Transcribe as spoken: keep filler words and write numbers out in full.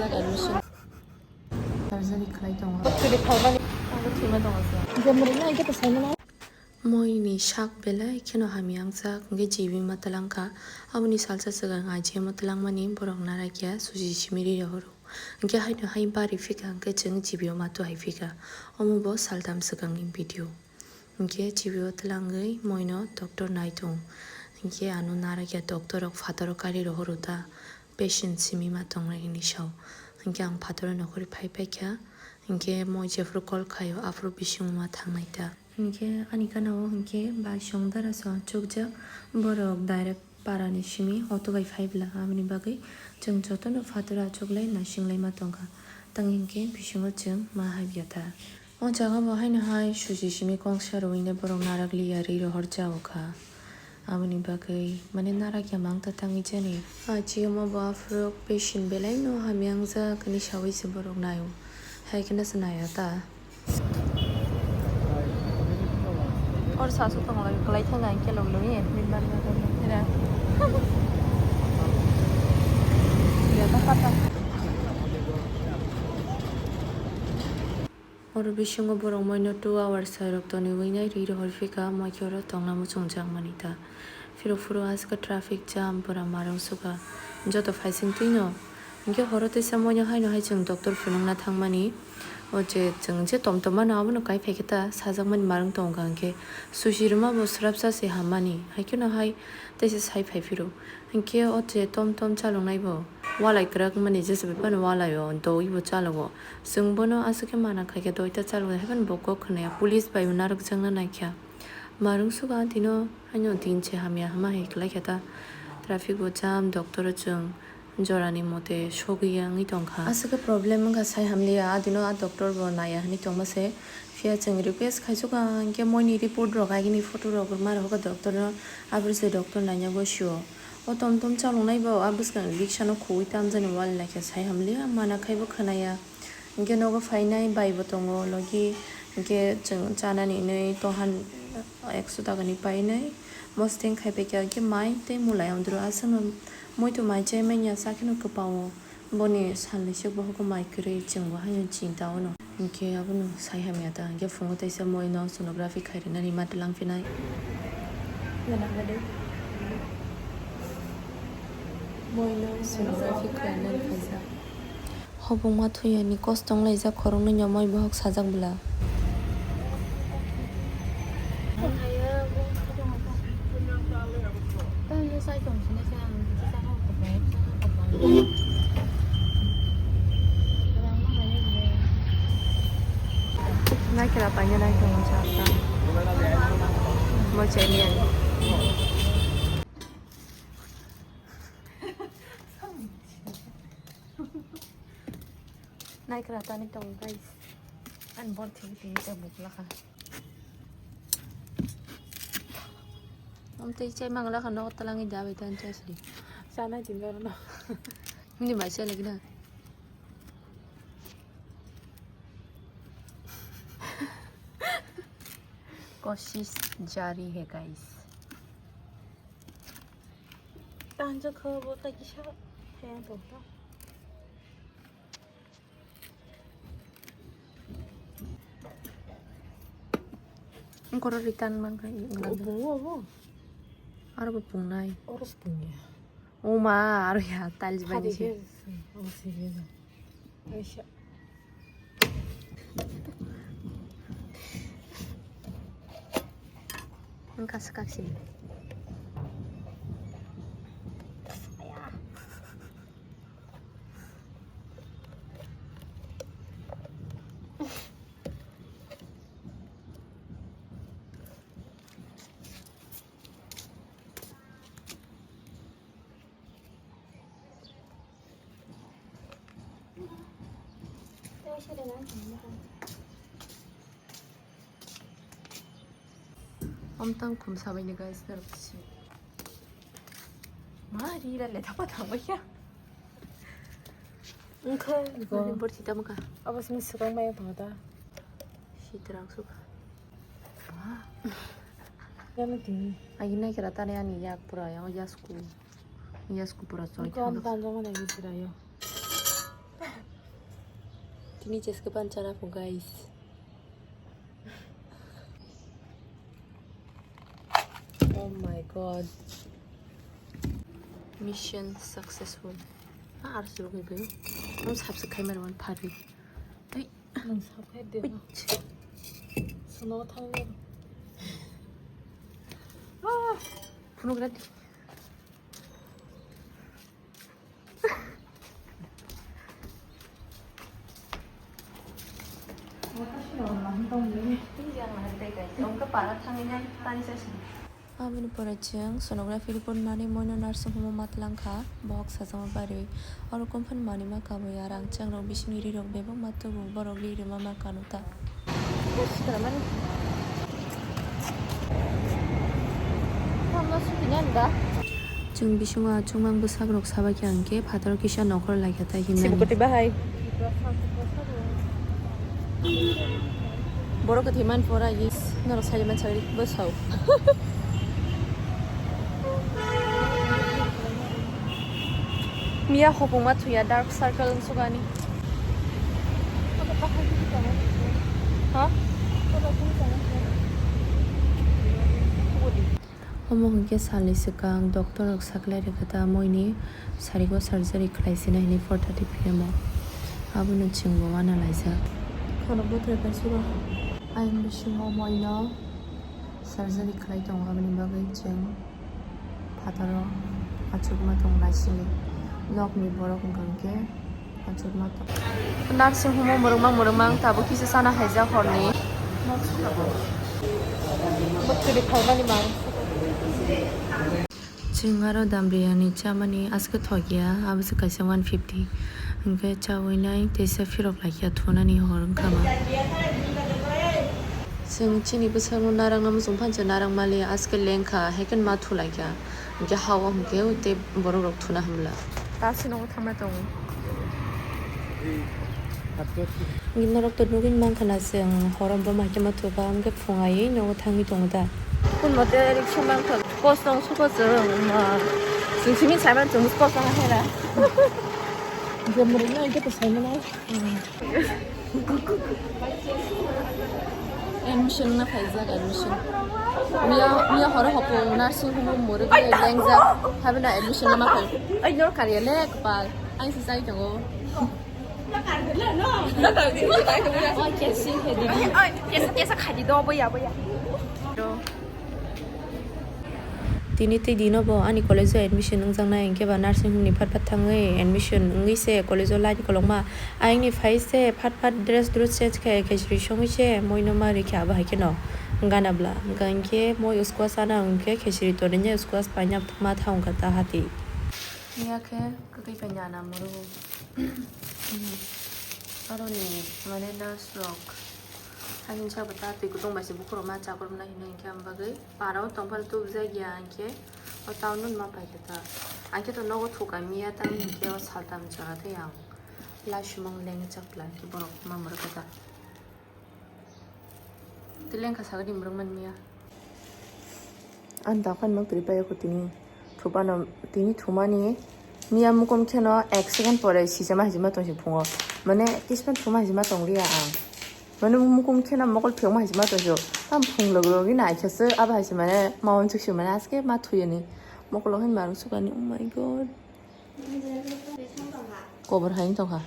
Admission surgery khlai tongo. Surgery khlaimani ang thwima tongo se. Jemrina hwnkhe to saimano. Moini sak belai kheno hamya wngjak, hwnkhe G B ma twlangkha. Aboni salsa swkang I G M o twlangmani borok narakya susi simi ri rohoro. Hwnkhe haino hai bari phika hwnkhe chwng G B o ma tuhai phika. Omo bo saltam swkangni video. Hwnkhe G B o twlangwi moino doctor nai tongo. Hwnkhe ano narakya doctor rok phataro kari rohoro ta, patient simi ma tongnai hwnwi sao. Hwnkhe ang phataro nokhorwi phai paikha. Hwnkhe moi jephuru call khaio aphuru bisingo ma thangnai ta. Hwnkhe ani gana o hwnkhe bai song dara song chukjak borok direct parani simi auto bai phai bwla, aboni bagwi chwng jotono phataro achuklai naisinglai ma tongkha. Tang hwnkhe bisingo chwng ma habya ta. O jaga bo haino hai susi simi kongsa rwui ne borok narak liya ri rohor cha o kha. Aboni bagwi mane narak ya mang ta tangwi jani. A chiyama bo aphuru patient belai no hamya wngjak hinwi saui se borok nai o. Hai kheno se nai ya ta. Or sasu tong lai kwlai thang nai kelok lung ye. Oro bisingo borok moino two hours sairok toniwi nai ri rohor phika, moi khe oro tongna muchungjak mani ta. Phiro phuro aswk traffic jam pura marung suka. Joto phaising twino. Hwnkhe horo teisa moino haino hai chwng doctor phunukna thangmani. O je chwng je tom tom mano abono kai phaikhe ta sajakmani marung tongo hwnkhe. Susi rwma bo swrapsa se hammani. Haikheno hai teisa sai phai phiro. Hwnkhe o je tom tom chaloknai bo walai kwrak mani jesa bai phano walai o dogwi bo chalogo. Chwng bono aswk khe mana khaikhe dogwi ta chalogo hai phano bo kok khwnaya police bai bo narwkjakna naikha. Marung suka tino haino din se hamya hama hai kwlai kha ta. Traffic bo jam doctor o chwng jorani mote sogwi ya wngwi tongkha. Aswk khe problem wngkha sai hamliya adino a doctor bo naiya hinwi tongma se. Phiya chwng request khaisukha hwnkhe moini report rok agini photo rok rwma rwkha doctor no, aboni se doctor naina gosio. O tom tom chaloknai bo a bwskang riksa no khogwi tamjani wal laikha sai hamliya mana khai bo khwnaya. Hwnkhe nogo phainai bai bo tongo logi hwnkhe chwng chanani hinwi tohan ekso taka ni painai mostheng khai paikha hwnkhe mai tei mulai andro aswkno muitu mai chai manya sakheno kwpao. Boni salni sik bohogo mai kwrwi chwng bo haino chinta ono. Hinkhe abono sai hamya ta. Hinkhe phungo teisa moi no sonography khai rwnani ma twlang phinai. Moi no sonography khlainani phaijak. Hobong ma thuyani kostong laijak khoroknwi no moi bohok sajak bwla. Naikhe paina naikhe masa ta. Mo chemian. Naikhe tani tong guys. An bor thik thik ta bukla kha. Amtwi chai mangla kha nok talangi da bai tan chasri. Sana jin garo no. Hindi mai chai lagi na. Koshish jari hai guys. Tanjo kho bo ta kisa. Hai ang tong ta. Koro return man khai. Obo, obo. Aro bo pungnai. Oro pungnai. O ma, aro ya, tiles bani se. Oh, serious. Aisha. Ang kasak kaksi. Om tang khum sabai ni guys, narok si. Ma, ri ra le thapa thang bai ya. Wngkha, iko. Bor si tamo kha. Abo simi swkang bai tong ta. Si terang sukha. Ma. Yang ti. Agi nai kira tane ani yak pura yang yasku. Yasku pura choi. Iko am tang jong na gisira yo. Tini cheske pan chana po, guys. Oh my god. Mission successful. Ah, ar suru gwi gwi. Ang subscribe man wan phari. Ai. Nang subscribe de. Wait. Sono thang. Ah, phunuk rati. Aboni pore chwng sonography report nani moino nursing home o ma tlang kha, bohok sajama barwi. Oro kumphani manwi ma kabui, a rangchak rok bisingni ri rok bebak ma tubu, borok ri rwma ma kanu ta. Chwng bisingo achukmang bwsarok sabaikha hwnkhe phataro kisa nokhor laikha tai hinmani. Sibukoti bahai. Borok kwthwi man pora is norok sai man chari bwsao. Miya hopung ma thuya dark circle wng sukani. Ha? Omo hwnkhe salni swkang doctor rok saklai rwkha ta moini sarigo surgery khlai sina hinwi four thirty P M o. Abono chwngbo uanalaijak. Khorokbo thwiphaisiro. Ayang bisingo moino surgery khlai tongo, aboni bagwi chwng phataro achukma tongo naisingwi. Nokni borok wngkha hwnkhe. Nursing home o mwrwkmang mwrwkmang tabuk kisa sana haijak horni. Bwtwrwi khaimani mang. Chwng aro dam biryani chamani aske thokya, abo se kaisa one fifty. Hwnkhe chawi nai teisa phirok laikya thunani hor wngkha ma. Chwng chini bwskango narang no muchung phansa narang mali aske lengkha, haikheno ma thulaikha. Hwnkhe ha o hwnkhe tei borok rok thuna hamla. Tasingo thangna tongo. Hwnkhe norok to nugwi mankha na chwng horo bo maikhe ma thuka hwnkhe phung aiwi nogo thangwi tongo ta. Kun mote riksu mankha. Kosong suko chwng, ma. Chwng simi saiman chwng kosong hera. Jemrikno hwnkhe to saimanai. Admission na phaijak, admission. Miya, miya horo hopo nursing home o mwrwk lengjak. Habina admission na ma phai. Ai, nor kariya le kpal. Ang se sai tongo. Oi, kesi he didi. Oi, kesa, kesa khadi do, boya, boya. Tini tei dino bo ani college o admission wngjaknai, hwnkhe ba nursing home ni phat phat thangwi admission wngwi se college o line kolokma. Ayangni phai se phat phat dress dress change khe khesri songwi se moino ma rikhe abo hai kheno gana bla. Hwnkha hwnkhe moi uskua sana hwnkhe khesri tonwi uskua paina ma thang kha ta hati. Miya khe kwtwi pai nana muru. Aroni mane nurse rok. Ani sabo ta twi kutung bai se bukhuk rok ma chakrwmna hinwi hwnkhe ang bagwi para o tongphal tubujak ya hwnkhe o town no ma paikha ta. Ang khe to nogo thuka miya ta hwnkhe o saltam chwla tei ang lai sumang lengwi chapla hwnkhe borok ma mwrwkha ta. Tei lengkha sagadi mwrwk man miya. Ang dakhai mwktwi pai kho tini. Thupano tini thumani miya mukum kheno ek second pore sijama hijima tongsi phungo. Mane kisman thuma hijima tongliya ang. Mane mukum kheno mokol phiyokma hijima tongsi. Tam phung log logi naikhe se abo hai se mane ma uansuk se mane aske ma thuyani. Mokol hai marung sukani, oh my god. Kobor hai tongkha.